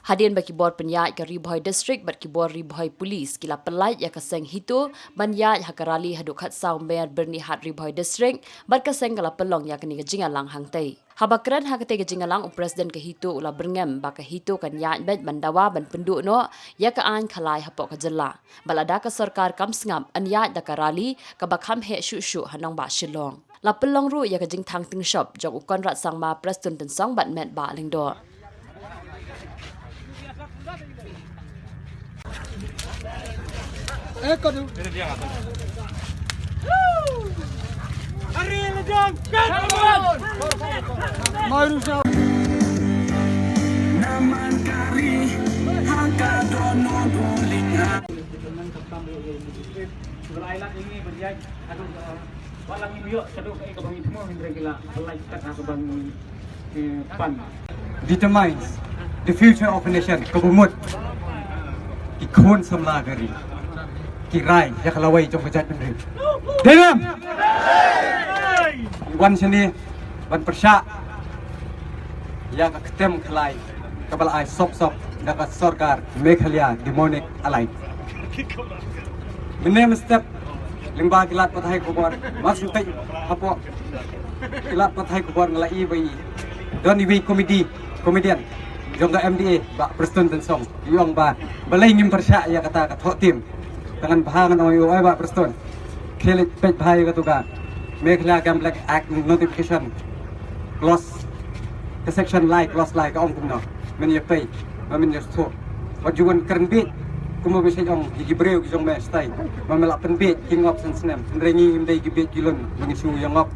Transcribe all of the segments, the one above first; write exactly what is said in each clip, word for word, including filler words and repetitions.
Hadien ba ki bor pynïaid ka Ri Bhoi District bad ki bor Ri Bhoi Police ki la pynlait ïa ka seng HITO ban ïaid ha ka rally haduh khatsaw mer Byrnihat, Ri Bhoi District, bad ka seng ka la pynlong ïa kane ka jingïalang hangtei. Haba kren ha katei ka jingïalang, u President ka HITO u la byrngem ba ka HITO kan ïaid beit ban dawa ban pynduh noh ïa ka aiñ khalai hapoh ka jylla. Bad lada ka sorkar kam sngap, yn ïaid da ka rally kaba kham heh shuh shuh ha nongbah Shillong. La pynlong ruh ïa ka jingthang tyngshop jong u Conrad Sangma, Prestone Tynsong bad Metbah Lyngdoh. Determines the future of a nation. Kaba mut ki khun samla ka ri ki rai ïa ka lawei jong ka jaitbynriew. Dei ne em? Wan shane ban pyrshah ïa ka ktien khalai kaba la ai sop sop da ka sorkar Meghalaya Demonic Alliance. Mynne mynstep lyngba ki lad pathai khubor, mar shu peit hapoh ki lad pathai khubor nga la ïohi ba i don iwei i comedy, comedian jong ka M D A, Bah Prestone Tynsong, i ong ba balei ngim pyrshah ïa kata ka thoh tim. Te ngan bha ngan ong ïa u, oi Bah Prestone, khie leit peit bha ïa katu ka Meghalaya Gambling Act notification clause, ka section lai, clause lai ka ong kumno. Men ïa peit, ba men ïa sngewthuh. Wat ju wan kren bieit kumba me shait ong ïa ki briew ki jong me shatai ba me la pynbieit ki ngop san snem. Hynrei ngi ngim dei ki bieit ki lun ba ngi shu ïa ngop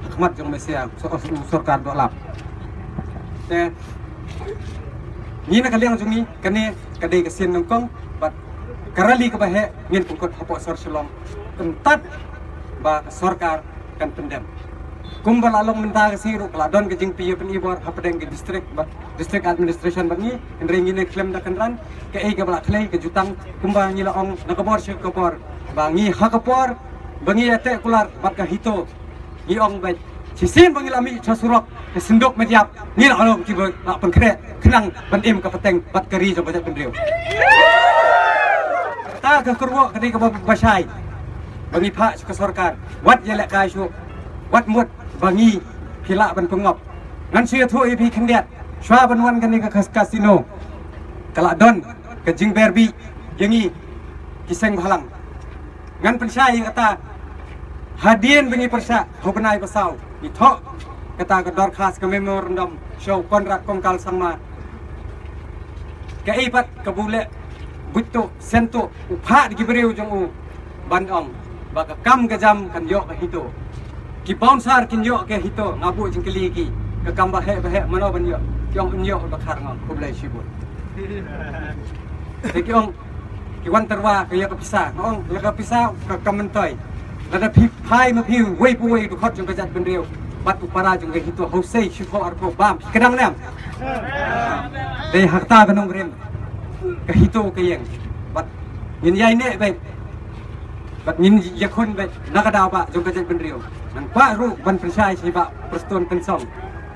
ha khmat jong me sha u sorkar doh lap. Te ngi na ka liang jong ngi, kane ka dei ka sien nyngkong bad ka rally kaba heh ngin pynkut hapoh sor Shillong, kyntat ba ka sorkar kan pyndem. Kumba la long mynta ka sngi ruh ka la don ka jingpynïoh pynïoh bor hapdeng ka district bad district administration bad ngi, hynrei ngi ne khlem da kynran kaei kaba la khlei ka jutang. Kumba ngi la ong na ka bor sha ka bor ba ngi ha ka por ba ngi ïateh kular bad ka HITO, ngi ong beit shisien ba ngi la mih sha surok, ka synduk Madiap, ngi la long kiba la pynkhreh khnang ban im ka pateng bad ka ri jong ka jaitbynriew. Kata ka kyrwoh ka dei kaba bashai ba ngi phah sha ka sorkar, wat ïalehkai shuh, wat mut ba ngi phi lah ban pynngop. Ngan shu ïathuh ïa phi khyndiat, shuwa ban wan kane ka kas-, casino, ka la don ka jingber bih ïa ngi ki seng bhalang. Ngan pynshai ïa kata, hadien ba ngi pyrshah ha u bnai ba saw, ngi thoh kata ka dorkhas, ka memorandum sha u Conrad Kongkal Sangma. Kaei pat kaba u leh buit tuh sien tuh, u phah da ki briew jong u ban ong ba ka kam ka jam kan ïoh ka HITO. Ki bouncer kin ïoh ka HITO, nga buh jingkylli ïa ki, ka kam ba heh ba heh mano ban ïoh? Ki ong yn ïoh ba khar. Nga ong khublei shibun. Te ki ong ki wan tyrwa ka ïa ka pisa. Nga ong ïa ka pisa ka kam myntoi. Lada phi phai ma phi wei pa wei u dkhot jong ka jaitbynriew bad u para jong ka HITO, hynrei shiphew arphew bam, phi kdang ne em? Dei ha kata ka nongrim ka HITO ka ïeng. Bad ngin ïai neh beit bad ngin ïakhun beit na ka daw ba jong ka jaitbynriew. Ngan kwah ruh ban pynshai sha i Bah Prestone Tynsong,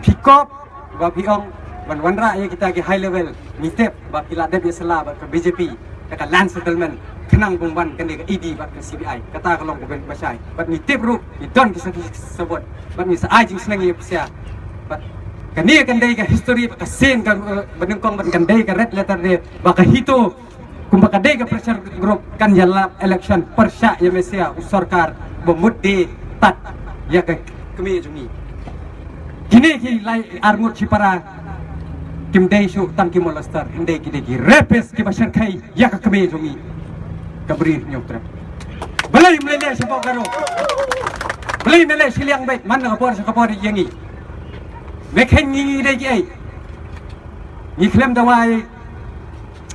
phi kop ba phi ong ban wanrah ïa kita ki high level, ngi tip ba phi la dep ïa sala bad ka B J P da ka land settlement khnang ba ym wan kane ka E D bad ka C B I. Kata ka long kaba bashai. Bad ngi tip ruh ngi don ki sakhi sabot bad ngi sa ai jingsneng ïa phi sha. Bad kane kan dei ka history, ka sien ka, eh, ba nyngkong, bad kan dei ka red letter day ba ka HITO kumba ka dei ka pressure group kan ïalap election pyrshah ïa me sha u sorkar ba mut de tat ïa ka kmie jong ngi. Kine ki lai arngut shipara kim dei shuh tang ki molester, hynrei ki dei ki rapist kiba shyrkhei ïa ka kmie jong ngi ka Bri Hynñiewtrep. Balei me leh shapoh Garo? Balei me leh shiliang beit man na ka por sha ka por ïa ngi? Me kheiñ ngi dei kiei? Ngi khlem dawa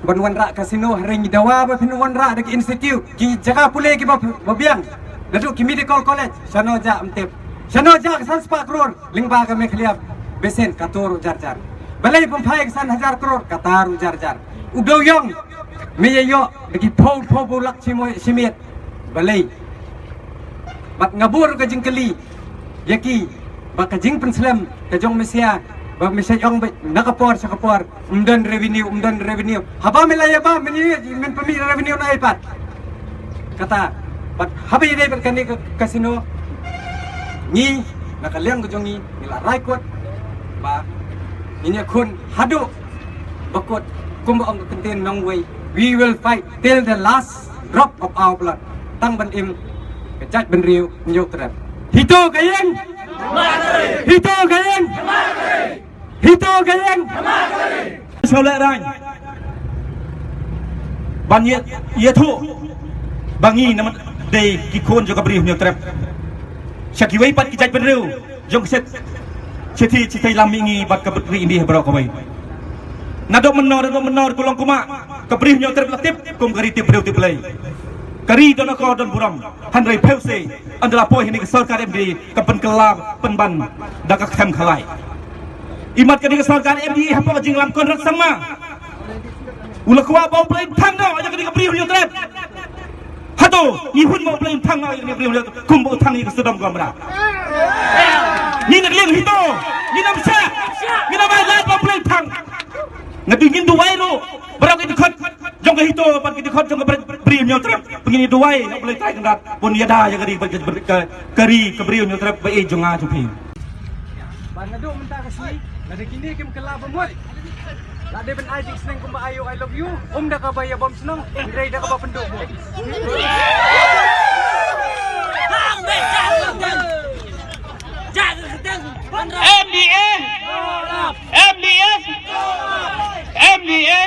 ban wanrah casino, hynrei ngi dawa ba phin wanrah da ki institute, ki jaka pule kiba, ba biang. Naduh ki medical college, shano jah ym tip. Shano jah ka san spah klur lyngba ka Meghalaya Basin, kato ruh jar jar. Balei pynphai ka san hajar klur, kata ruh jar jar. U Dewiong, me ïa ïoh da ki phew phew phew lak shi mo-, shi miet. Balei? Bad nga buh ruh ka jingkylli ïa ki ba ka jingpynslem ka jong me sha ba me sha ong ba na ka por sha ka por ym don revenue, ym don revenue. Haba me la ïa ba me ïa men pynmih revenue na iPad. Kata bad haba ïadei bad kane ka casino ngi na ka liang ka jong ngi ngi la rai kut ba ngin ïakhun haduh ba kut kumba ong ka kyntien nongwei, we will fight till the last drop of our blood. Tang ban im ka jaitbynriew Hynñiewtrep. Hito ka ïing! Hito ka ïing! Hito ka ïing! Sngewlehrain ban ïa ïathuh ba ngi namar dei ki khun jong ka Bri Hynñiewtrep sha kiwei pat ki jaitbynriew jong ka shet shet shet lam ïa ngi bad ka Bri India baroh kawei. Naduh mynno naduh mynno ko long kumba ka Bri Hynñiewtrep la tip kum ka ri tip briew tip Blei. Ka ri don akor don burom hynrei phewse ynda la poi hynne ka sorkar M D A ka pynkylla pynban da ka khlem khalai. Imat kane ka sorkar M D A hapoh ka jingïalam Conrad Sangma u la kwah ba U Blei un thang noh ïa kane ka Bri Hynñiewtrep. Hato ngi hun ba U Blei un thang noh ïa kane ka Bri Hynñiewtrep kumba u thang ïa ka Sodom Gomora? Ngi na liang hito, ngi na bishar, ngi na bai lad ba U Blei un thang. Nga duh ngin duwai ruh baroh ki dkhot jong ka hito bad ki dkhot jong ka Bri Hynñiewtrep. Ngin duwai ïa U Blei Trai Kynrad ban ïada ïa ka ri bad ka ri ka Bri Hynñiewtrep ba ïeit jong nga jong phi. Ba naduh mynta ka sngi lada kine kim kylla ba mut, la dei ban ai jingsneng kumba aïu I love you, ym da kaba ïa bom shnong, hynrei da kaba pynduh bom. M D A, M D A, M D A,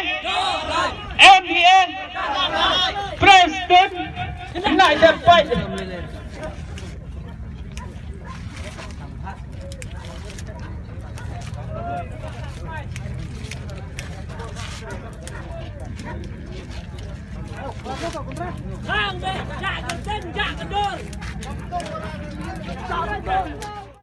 M D A, President United Fight.